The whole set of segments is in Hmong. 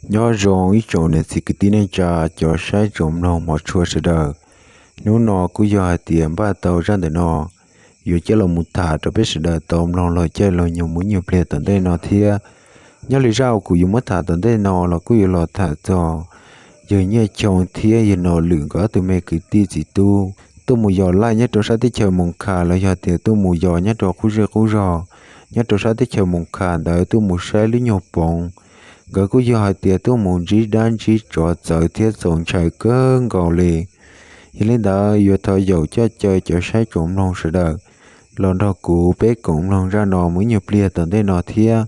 Nyob zoo ib tsoom niam txiv kwv tij neej tsa, cov saib tsoom mloog hmov tshua sawv daws. Hnub no kuj yog hais tias npaj tau zaj ntawm no yuav coj los mus tham rau peb sawv daws tau mloog los caij los nyoog mus ib nyuag pliag tom ntej no thiab. Nyob li zaj uas kuv yuav muab tham tom ntej no los kuj yuav los tham txog yawg Nyiaj Choo thiab yawg Nom Lwm nkawd ob tug me kwv tij txiv tub tuaj mus yos laij nyob rau sab teb chaws Moos Khas los yog tias tuaj mus yos nyob rau qub zej qub zog nyob rau sab teb chaws Moos Khas ntawd tuaj mus saib lub nyuag poov. Nkawd kuj yog hais tias tuaj mus ntsib dab ntsib tsov txawv thiab txaus ntshai kawg nkaus li. Yog li ntawd yuav thov yaum coj caw cov saib tsoom mloog sawv daws los nrog kuv peb koom mloog zaj no mus ib nyuag pliag tom ntej no thiab,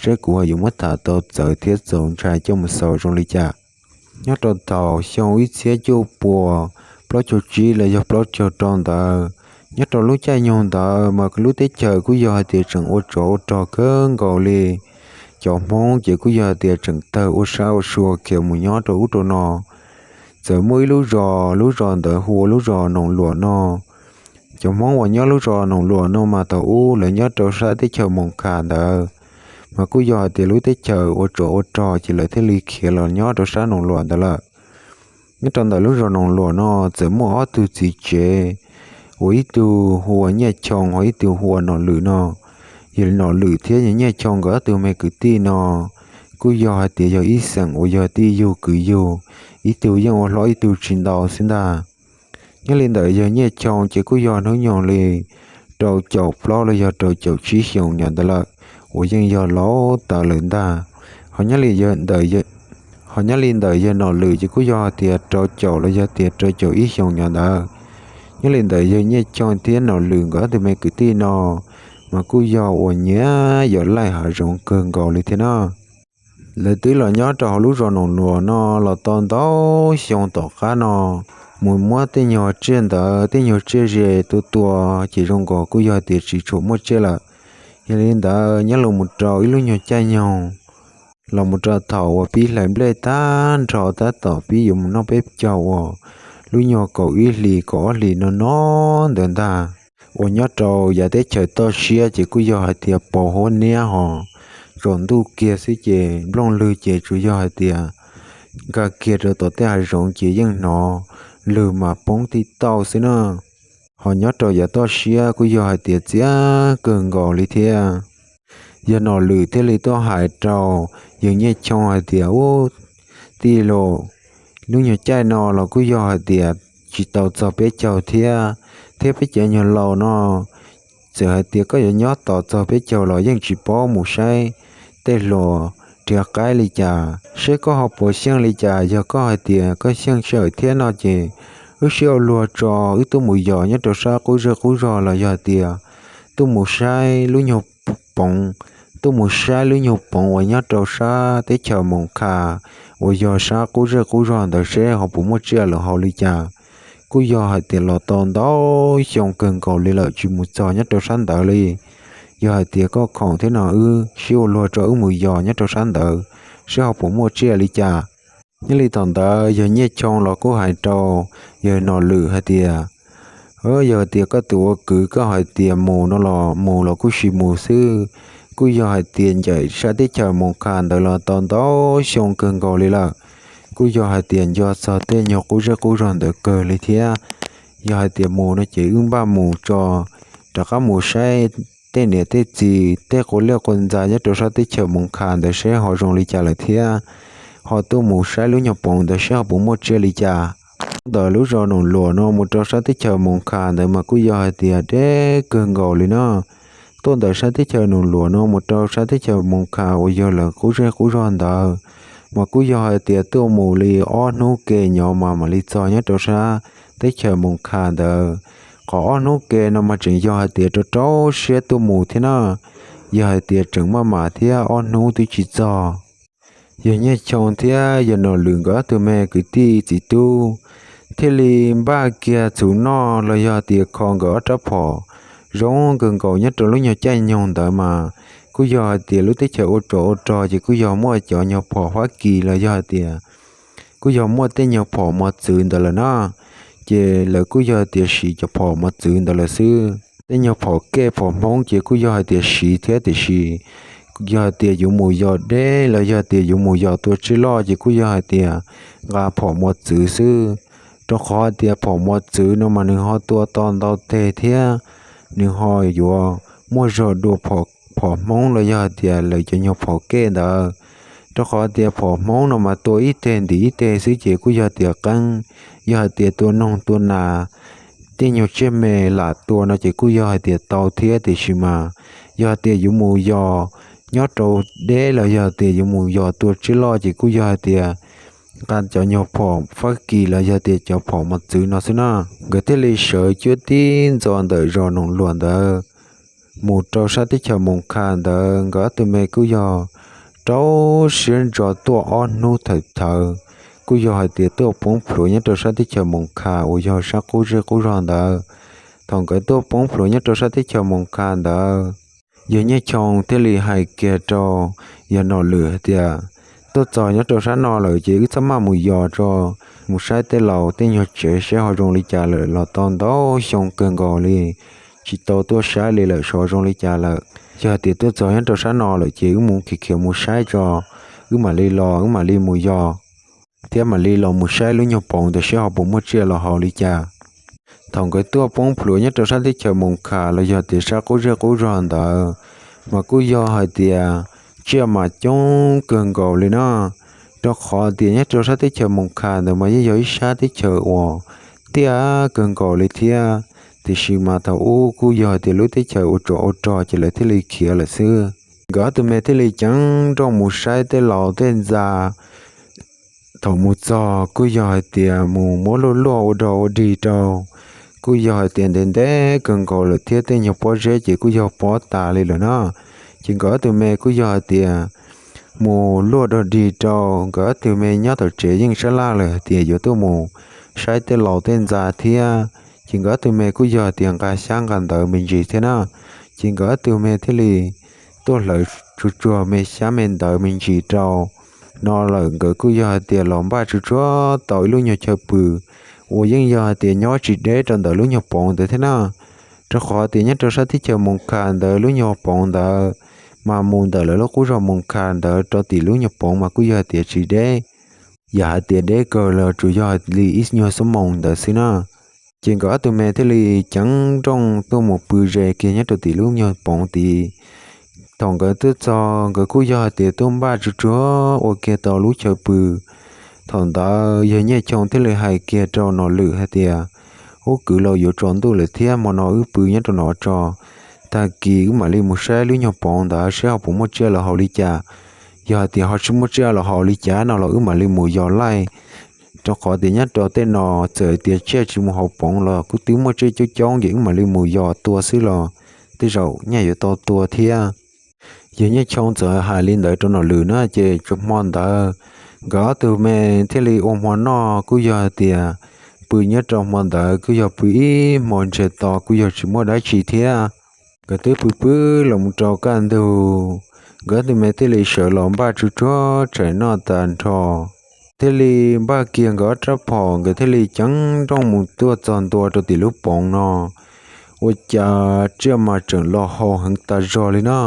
saib kuv ho yuav muab tham tau txawv thiab txaus ntshai coj mus xaus zoo li cas. Nyob rau thaum xyoo ib txhiab cuaj puas plaub caug tsib los yog plaub caug rau ntawd, nyob rau lub caij nyoog ntawd mas lub teb chaws kuj yog hais tias tseem ua tsov ua rog kawg nkaus li. Cov Hmoob ces kuj yog hais tias tseem tawg ua sab ua sua khiav mus nyob rau ub rau no. Txawm muaj ib lub zos, lub zos ntawd hu ua lub zos Noom Luam no. Cov Hmoob uas nyob lub zos Noom Luam no mas thaum ub lawv nyob rau sab teb chaws Moos Khas ntawd, mas kuj yog hais tias lub teb chaws ua tsov ua rog ces lawv thiaj li khiav los nyob rau sab Noom Luam ntawd lawm. Nyob rau ntawm lub zos Noom Luam no txawm muaj ob tug txiv tsev, uas ib tug hu ua Nyiaj Choo ho ib tug hu ua Nom Lwm no. Yawg Nom Lwm thiab yawg Nyiaj Choo nkawd ob tug me kwv tij no kuj yog hais tias yog ib xeem uas yog tij yug kwv yug, ib tug yeej ua hlob ib tug tsis ntau xwb ntag. Nyob li ntawm yawg Nyiaj Choo ces kuj yog hnub nyoog li rau caum plaub los yog rau caum tsib xyoos nyob ntawd lawm, uas yeej yog laus tas lawm ntag. Ho nyob li ntawm yawg Nom Lwm ces kuj yog tias rau caum los yog tias rau caum ib xyoos nyob ntawd. Nyob li ntawm yawg Nyiaj Choo thiab Nom Lwm nkawd ob tug me kwv tij no mas kuj yog uas nyiam yos laij hav zoov kawg nkaus li thiab na. Lawv twb los nyob rau hauv lub zos Noom Luam no los tau ntau xyoo tom qab no, mus muab tej nyuag tsiaj ntawd tej nyuag tsiaj ze tua tua ces zoo nkaus kuj yog tias tsis tshua muaj tsiaj lawm. Yog li ntawd nyob los mus rau ib lub nyuag caij nyoog, los mus rau thaum uas pib hlais nplej tag nrho tab tom pib yuav mus noj peb caug uas lub nyuag kaum ib hlis kaum ob hlis no no ntawd ntag, uas nyob rau yav teb chaws toj siab ces kuj yog hais tias pos huab niab ho tsaus ntuj kiag xwb ces nplooj lwg ces tsuas yog hais tias nkag kiag rau tom tej hav zoov ces yeej hnov lwg mas poob tib tauj xwb na. Ho nyob rau yav toj siab kuj yog hais tias txias kawg nkaus li thiab. Yawg Nom Lwm thiaj li tuaj hais rau yawg Nyiaj Choo hais tias, Ub, tij laug, lub nyuag caij no los kuj yog hais tias tsis tau txog peb caug thiab, thiab peb cov nyuag laus no txawm hais tias koj yuav nyob tos txog peb caug los yeej tsis paub mus saib tej hluas nrhiav qaib li cas, seb koj ho puas xyeej li cas. Yog koj hais tias koj xyeej sij hawm thiab no ces wb sib ua luag tso, wb tuaj mus yos nyob rau sab qub zej qub zog los yog tias tuaj mus saib lub nyuag poov, tuaj mus saib lub nyuag poov uas nyob rau sab teb chaws Moos Khas uas yog sab qub zej qub zog ntawd seb ho puas muaj tsiaj los hauv li cas. Kuj yog hais tias los tau ntau xyoo kawg nkaus li lawm tsis mus txog nyob rau sab ntawd li. Yog hais tias koj khoom thiab no wb sib ua luag tso wb mus yos nyob rau sab ntawd seb ho puas muaj tsiaj li cas. Nyob li thaum ntawd yawg Nyiaj Choo los kuj hais rau yawg Nom Lwm hais tias, Yog hais tias koj tus ua kwv koj hais tias mus no los mus los kuj sis mus xwb. Kuj yog hais tias ncaim sab teb chaws Moos Khas ntawd los tau ntau xyoo kawg nkaus li lawm. Kuj yog hais tias nco txog tej nyuag qub zej qub zog ntawd kawg li thiab. Yog hais tias mus no ces wb npaj mus tso, rov qab mus saib tej niam tej txiv tej quas liaj quas ntxa nyob rau sab teb chaws Moos Khas ntawd seb ho zoo li cas lawm thiab, ho tuaj mus saib lub nyuag poov ntawd seb ho puas muaj tsiaj li cas. Tuaj ntawm lub zos Noom Luam no mus rau sab teb chaws Moos Khas ntawd mas kuj yog hais tias deb kawg nkaus li na. Tuaj ntawm sab teb chaws Noom Luam no mus rau sab teb chaws Moos Khas uas yog lawv qub zej qub zog ntawd, mas kuj yog hais tias tuaj mus li ob hnub ke nyob mas mam li txog nyob rau sab teb chaws Moos Khas ntawd. Qhov ob hnub ke no mas tseem yog hais tias rau rau siab tuaj mus thiab na, yog hais tias tseem maj mam thiab ob hnub twb tsis txog. Yawg Nyiaj Choo thiab yawg Nom Lwm nkawd ob tug me kwv tij txiv tub thiaj li npaj kiag txhuv noj los yog tias kho nkawd ob rab phom zoo kawg nkaus nyob rau lub nyuag caij nyoog ntawd mas kuj yog hais tias lub teb chaws ua tsov ua rog ces kuj yog muaj cov nyuag phom Fab Kis los yog hais tias kuj yog muaj tej nyuag phom mos txwv ntawd lawm na, ces lawv kuj yog hais tias siv cov phom mos txwv ntawd lawm xwb. Tej nyuag phom kej phom Hmoob ces kuj yog hais tias siv thiab tiam sis yog hais tias yuav mus yos deb los yog tias yuav mus yos tua tsiaj loj ces kuj yog hais tias nqa phom mos txwv xwb. Rau qhov hais tias phom mos txwv no mas nws ho tua tau ntau teg thiab nws ho yuav muaj zog dua phom Hmoob los yog hais tias lawv cov nyuag phom kej ntawd. Rau qhov tias phom Hmoob no mas tua ib teg ntim ib teg xwb ces kuj yog tias qeeb. Yog hais tias tua noog tua nas, tej nyuag tsiaj me lam tua no ces kuj yog hais tias tau thiab, tiam sis mas yog hais tias yuav mus yos nyob rau deb los yog tias yuav mus yos tua tsiaj loj ces kuj yog hais tias nqa cov nyuag phom fab kis los yog tias cov phom mos txwv no xwb na. Nkawd thiaj li sawv cuab tib ntxo ntawm zos Noom Luam ntawd mus rau sab teb chaws Moos Khas ntawd. Nkawd ob tug me kuj yog rau siab ntso tuaj ob hnub thawm thawv, kuj yog hais tias tuaj poob plhuav nyob rau sab teb chaws Moos Khas uas yog sab qub zej qub zog ntawd. Thaum nkawd tuaj poob plhuav nyob rau sab teb chaws Moos Khas ntawd, yawg Nyiaj Choo thiaj li hais kiag rau yawg Nom Lwm hais tias, tuaj txog nyob rau sab no lawm ces wb txhob maj mus yos tso, mus saib tej laus tej nyuag tsev seb ho zoo li cas lawm los tau ntau xyoo kawg nkaus li tsis tau tuaj saib li lawm, xyov zoo li cas lawm. Yog hais tias tuaj txog nyob rau sab no lawm ces wb mus khiav khiav mus saib tso, wb mam li los wb mam li mus yos thiab mam li los mus saib lub nyuag poov ntawd seb ho puas muaj tsiaj los haus li cas. Thaum nkawd tuaj poob plhuav nyob rau sab teb chaws Moos Khas los yog tias sab qub zej qub zog ntawd, mas kuj yog hais tias tsiaj mas coob kawg nkaus li na. Rau qhov tias nyob rau sab teb chaws Moos Khas ntawd mas yeej yog ib sab teb chaws uas tiaj kawg nkaus li thiab, tiam sis mas thaum ub kuj yog hais tias lub teb chaws ua tsov ua rog ces lawv thiaj li khiav lawm xwb. Nkawd ob tug me thiaj li ceev nrooj mus saib tej laus tej ntxa. Thaum mus txog kuj yog hais tias mus muab luaj luaj ua dog ua dig rau, kuj yog hais tias ntev ntev kawg nkaus lawm thiab tej nyuag pob zeb ces kuj yog pob tas li lawm na. Ces nkawd ob tug me kuj yog hais tias mus luaj dog dig rau, nkawd ob tug me nyob tom tsev yeej sab laj lawm hais tias yuav tuaj mus saib tej laus tej ntxa thiab. Ces nkawd ob tug me kuj yog hais tias nqa xyab nqa ntawv me ntsis thiab na. Ces nkawd ob tug me thiaj li tuaj hlawv tsuag tsuag me xyab me ntawv me ntsis rau no lawm, nkawd kuj yog hais tias los npaj tsuag tsuag tau ib lub nyuag chaw pw uas yeej yog hais tias nyob tsis deb rau ntawm lub nyuag poov ntawd thiab na. Rau qhov tias nyob rau sab teb chaws Moos Khas ntawd lub nyuag poov ntawd mas mus ntawm lawv lub qub zos Moos Khas ntawd rau tim lub nyuag poov mas kuj yog hais tias tsis deb, yam hais tias deb kawg los tsuas yog li ib nyuag xuab moos ntawd xwb na. Ces nkawd ob tug me thiaj li ceev nrooj tuaj mus pw ze kiag nyob rau tim lub nyuag poov tid. Thaum nkawd tuaj txog nkawd kuj yog hais tias tuaj npaj tsuag tsuag ua kiag tau lub chaw pw. Thaum ntawd yawg Nyiaj Choo thiaj li hais kiag rau Nom Lwm hais tias, ub kwv, los yuav tsaus ntuj lawm thiab, hmo no wb pw nyob rau no tso, tag kis wb mam li mus saib lub nyuag poov ntawd seb ho puas muaj tsiaj los haus li cas. Yog hais tias ho tsis muaj tsiaj los haus li cas no los wb mam li mus yos laij, rau qhov tias nyob rau tej no txawm hais tias tsiaj tsis mus haus poov los kuj twb muaj tsiaj coob coob ces wb mam li mus yos tua xwb los tej zaum nyaj yuav tau tua thiab. Yawg Nyiaj Choo txawm hais li ntawd rau Nom Lwm na ces txog hmo ntawd nkawd ob tug me thiaj li ua hmo noj, kuj yog hais tias pw nyob rau hmo ntawd kuj yog pw ib hmo ntsiag to kuj yog tsis muaj dab tsi thiab. Nkawd twb pw pw los mus rau kaj ntug, nkawd ob tug me thiaj li sawv los npaj tsuag tsuag tshais noj tag nrho, thiaj li npaj kiag nkawd ob rab phom, nkawd thiaj li ceev nrooj mus tuaj txog ntua rau tim lub poov no. Ua cas tsiaj mas tseem los haus heev tas zog li na.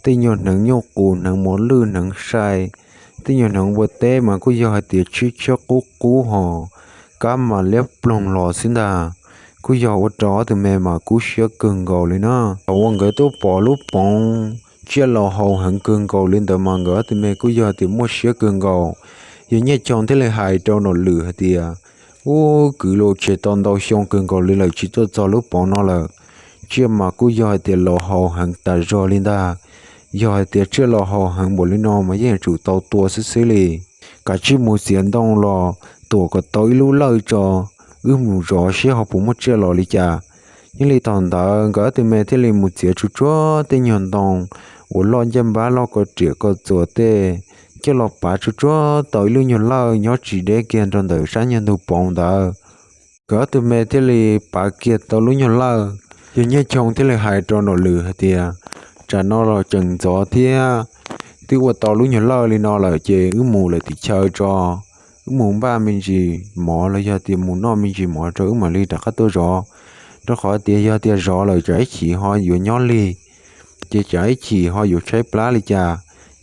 Tej nyuag hneev nyuj qus, hneev mos lwj, hneev sai, tej nyuag hneev npua teb mas kuj yog hais tias tshiab tshiab qub qub hos, kab mas liab ploog los xwb ntag. Kuj yog ua rau ob tug me mas kub siab kawg nkaus li na. Thaum uas nkawd tuaj pom lub poov tsiaj los haus heev kawg nkaus li ntawd mas nkawd ob tug me kuj yog hais tias muaj siab kawg nkaus. Yawg Nyiaj Choo thiaj li hais rau Nom Lwm hais tias, ub kwv, los tseem tau ntau xyoo kawg nkaus li lawm tsis tuaj txog lub poov no lawm. Tsiaj mas kuj yog hais tias los haus heev tas zog li ntag. Yog hais tias tsiaj los haus heev npaum li no mas yeej yuav tsum tau tua xwb xwb li. Kav tsij mus txiav ntoo los tuam kom tau ib lub lawj tso, wb mus zov seb ho puas muaj tsiaj los li cas. Nyob li thaum ntawd nkawd ob tug me thiaj li mus txiav tsuag tsuag tej nyuag ntoo uas loj ncaj npab loj ko riam ko txuas tej, coj los pav tsuag tsuag tau ib lub nyuag lawj nyob tsis deb kiag rau ntawm sab nyuag ntug poov ntawd. Nkawd ob tug me thiaj li pav kiag tau lub nyuag lawj. Yawg Nyiaj Choo thiaj li hais rau Nom Lwm hais tias, tsam no los tseem ntxov thiab, twb ua tau lub nyuag lawj li no lawm ces wb mus lawm tim chaw tso. Wb mus npaj me ntsis mov los yog tias mus noj me ntsis mov rau wb mam li rov qab tuaj zov, rau qhov tias yog tias zov lawm tsam ib chim ho yuav nyob lig. ces tsam ib chim ho yuav tshaib plab li cas,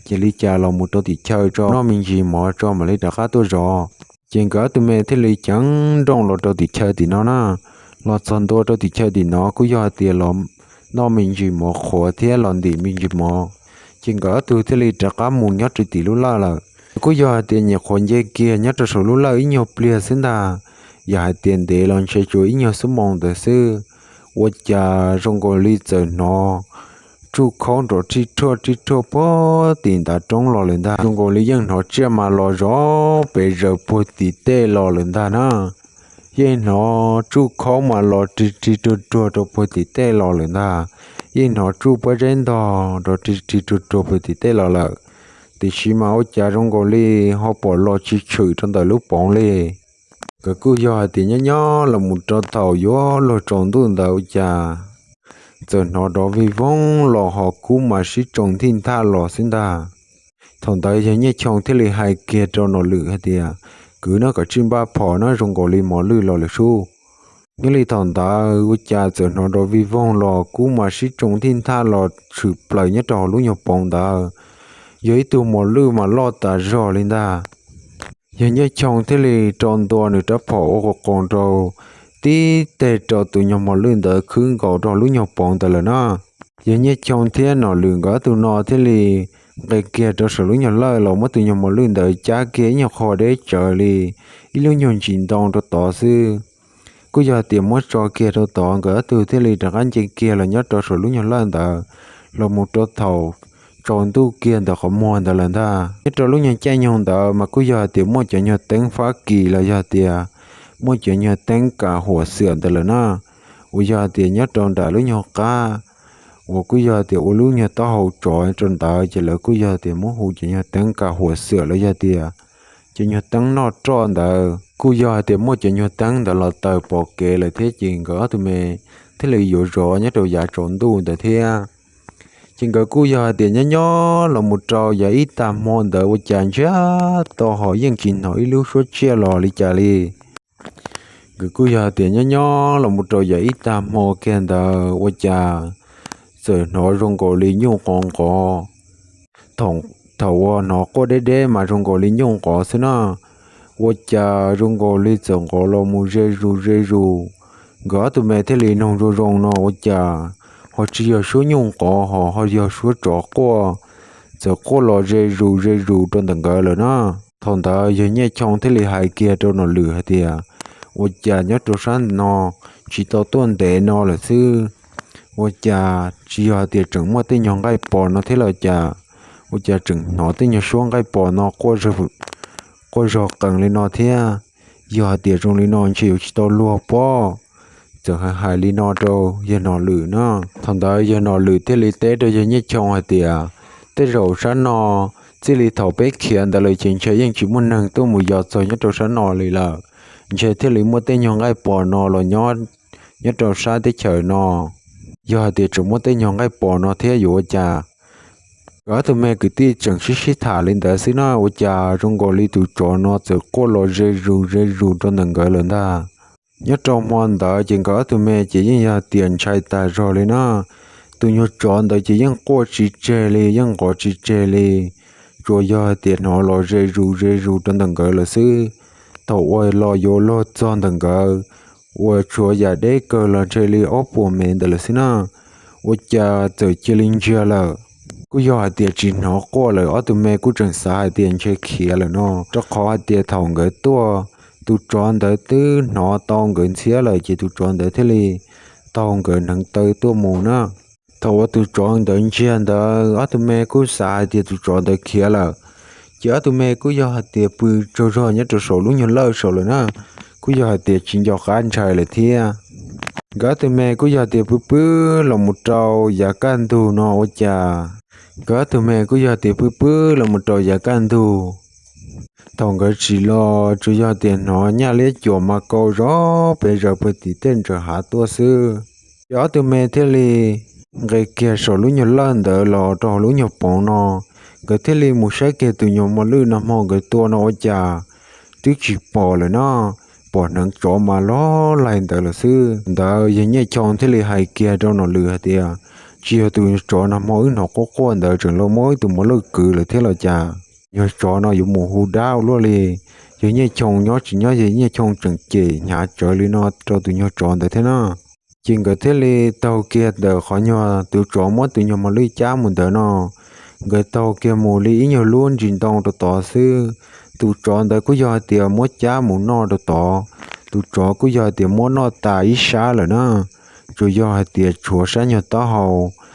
ces li cas los mus rau tim chaw tso noj me ntsis mov tso mam li rov qab tuaj zov. Ces nkawd ob tug me thiaj li ceev nrooj los rau tim chaw tim no na. Los txog ntua rau tim chaw tim no kuj yog hais tias los noj me ntsis mov qhuav thiab los ntim me ntsis mov, ces nkawd ob tug thiaj li rov qab mus nyob rau tim lub lawj lawm. Kuj yog hais tias nyuam qhuav nce kiag nyob rau saum lub lawj ib nyuag pliag xwb ntag, yog hais tias ntev los ntshe tsuas ib nyuag xuab moos ntawd xwb, ua cas zoo nkaus li txawm hnov tsuj khaub nrov rhij rhuaj rhij rhuaj puag tim ntav roob los lawm ntag. Zoo nkaus li yeej hnov tsiaj mas los zov pes zaws puag tim tej los lawm ntag na. Yeej hnov tsuj khaub mas los rig rig ruag ruag rau puag tim tej los lawm ntag. Yeej hnov tsuj pob zeb ntog nrov rig rig ruag ruag puag tim tej los lawm. Tiam sis mas ua cas zoo nkaus li ho pom los tsis tshwm rau ntawm lub poov li. Nkawd kuj yog hais tias nyob nyob los mus rau thaum yuav luag tsaus ntuj ntawd ua cas txawm hnov nrov vij voog los ho kub mas sib tsoo nthij nthaj los xwb ntag. Thaum ntawd yawg Nyiaj Choo thiaj li hais kiag rau Nom Lwm hais tias, kwv, neb kom tsij npaj phom na, zoo nkaus li mos lwj los lawm sub. Nyob li thaum ntawd ua cas txawm hnov nrov vij voog los kub mas sib tsoo nthij nthaj los tshwm plaws nyob rau hauv lub nyuag poov ntawd. Yog ib tug mos lwj mas loj tas zog li ntag. Yawg Nyiaj Choo thiaj li rau ntua nws rab phom ua qus qoos rau tib teg rau tus nyuag mos lwj ntawd khwb nkaus rau lub nyuag poov ntawd lawm na. Yawg Nyiaj Choo thiab Nom Lwm nkawd ob tug no thiaj li nqes kiag rau saum lub nyuag lawj los muab tus nyuag mos lwj ntawd cab kiag ib nyuag qho deb tsawv li ib lub nyuag ntsis ntoo rau tod xwb. Kuj yog tias muab tso kiag rau tod, nkawd ob tug thiaj li rov qab nce kiag los nyob rau saum lub nyuag lawj ntawd los mus rau thaum tsaus ntuj kiag ntawm qhov muag ntawd lawm ntag. Nyob rau lub nyuag caij nyoog ntawd mas kuj yog hais tias muaj cov nyuag teeb fab kis los yog tias muaj cov nyuag teeb kam huam xwm ntawd lawm na, uas yog hais tias nyob rau nram lub nyuag qab uas kuj yog tias ua lub nyuag taub hau tsov rau ntawd ces lawv kuj yog tias muab hu cov nyuag teeb kam huam xwm los yog tias cov nyuag teeb noj roj ntawd. Kuj yog hais tias muaj cov nyuag teeb ntawd los taws pom kev lawm thiab ces nkawd ob tug me thiaj li yuav zov nyob rau yav tsaus ntuj ntawd thiab. Ces nkawd kuj yog hais tias nyob nyob los mus rau yav ib tag hmo ntawd ua cas ntsiag to ho yeej tsis hnov ib lub suab tsiaj los li cas li. Nkawd kuj yog hais tias nyob nyob los mus rau yav ib tag hmo kiag ntawd ua cas txawm hnov zoo nkaus li nyuj nqov nqov. Thaum uas hnov quaj deb deb mas zoo nkaus li nyuj nqov xwb na, ua cas zoo nkaus li txawm nqov los mus ze zus ze zus. Nkawd ob tug me thiaj li noog zoo zoo no ua cas ho tsis yog suab nyuj nqov ho ho yog suab tsov quaj, txawm quaj los ze zus ze zus rau ntawm nkawd lawm na. Thaum ntawd yawg Nyiaj Choo thiaj li hais kiag rau Nom Lwm hais tias, ua cas nyob rau sab no tsis tau tuaj ntev no lawm xwb, ua cas tsis yog hais tias tseem muaj tej nyuag nqaij pos no thiab los cas, ua cas tseem hnov tej nyuag suab nqaij pos no quaj zog qees li no thiab. Yog hais tias zoo li no ntshe yuav tsis tau luag pob. Txawm hais hais li no rau yawg Nom Lwm na. Thaum ntawd yawg Nom Lwm thiaj li teb rau yawg Nyiaj Choo hais tias, tej zaum sab no txij li thaum peb khiav ntawd lawm ces ntshe yeej tsis muaj neeg tuaj mus yos txog nyob rau sab no li lawm. Ntshe thiaj li muaj tej nyuag nqaij pos no los nyob nyob rau sab teb chaws no. Yog hais tias tseem muaj tej nyuag nqaij pos no thiab yuav ua cas? Nkawd ob tug me kwv tij tseem sib sib tham li ntawd xwb na ua cas zoo nkaus li tus tsov no txawm quaj los ze zus ze zus rau ntawm nkawd lawm ntag. Nyob rau hmo ntawd ces nkawd ob tug me ces yeej yog tias ntshai tas zog li na. Tus nyuag tsov ntawd ces yeej quaj tsis tseg li, yeej nqov tsis tseg li, tsuas yog hais tias hnov los ze zus ze zus rau ntawm nkawd lawm xwb. Thaum uas los yuav luag txog ntawm nkawd, uas tshuav yam deb kawg los ntshe li ob puas mev ntawd lawm xwb na, ua cas txawm cia li ntsiag lawm. Kuj yog hais tias tsis hnov quaj lawm, ob tug me kuj tseem xav hais tias ntshe khiav lawm no, rau qhov hais tias thaum nkawd tuaj, tus tsov ntawd twb hnov tau nkawd ntxhiab lawm ces tus tsov ntawd thiaj li taug nkawd hneev taw tuaj mus na. Thaum uas tus tsov ntawd ntsiag ntawd ob tug me kuj xav hais tias tus tsov ntawd khiav lawm, ces ob tug me kuj yog hais tias pw tsaug zog nyob rau saum lub nyuag lawj saum lawm na, kuj yog hais tias tsis nco qab ntshai lawm thiab. Nkawd ob tug me kuj yog tias pw pw los mus rau yav kaj ntug no ua cas, nkawd ob tug me kuj yog tias pw pw los mus rau yav kaj ntug. Thaum nkawd tsim los tsuas yog tias hnov nyaj liab cuam mas kau zog pes zaws puag tim tej ntsawm hav tuaj xwb. Ces ob tug me thiaj li nqes kiag saum lub nyuag lawj ntawd los rau hauv lub nyuag poov no, nkawd thiaj li mus saib kiag tus nyuag mos lwj nag hmo nkawd tua no ua cas twb tsis pom lawm no, pom hneev tsov mas loj laig ntawd lawm xwb. Ntawd yawg Nyiaj Choo thiaj li hais kiag rau Nom Lwm hais tias, Tsis yog tus nyuag tsov nag hmo wb hnov quaj quaj ntawd tseem los muab ib tug mos lwj kwv lawm thiab los cas? Nyuag tsov no yuav mus hu dab ua luaj li. Yog Nyiaj Choo nyob tsis nyob, yog Nyiaj Choo tseem cem hnyav tsawv li no rau tus nyuag tsov ntawd thiab na. Ces nkawd thiaj li taug kiag ntawm qhov nyuag tus tsov muab tus nyuag mos lwj cab mus ntawd no, nkawd taug kiag mus li ib nyuag lub ntsis ntoo rau tod xwb. Tus tsov ntawd kuj yog hais tias muab cab mus noj rau tod, tus tsov kuj yog hais tias muab noj tas ib sab lawm na, tsuas yog hais tias tshuav sab nyuag taub hau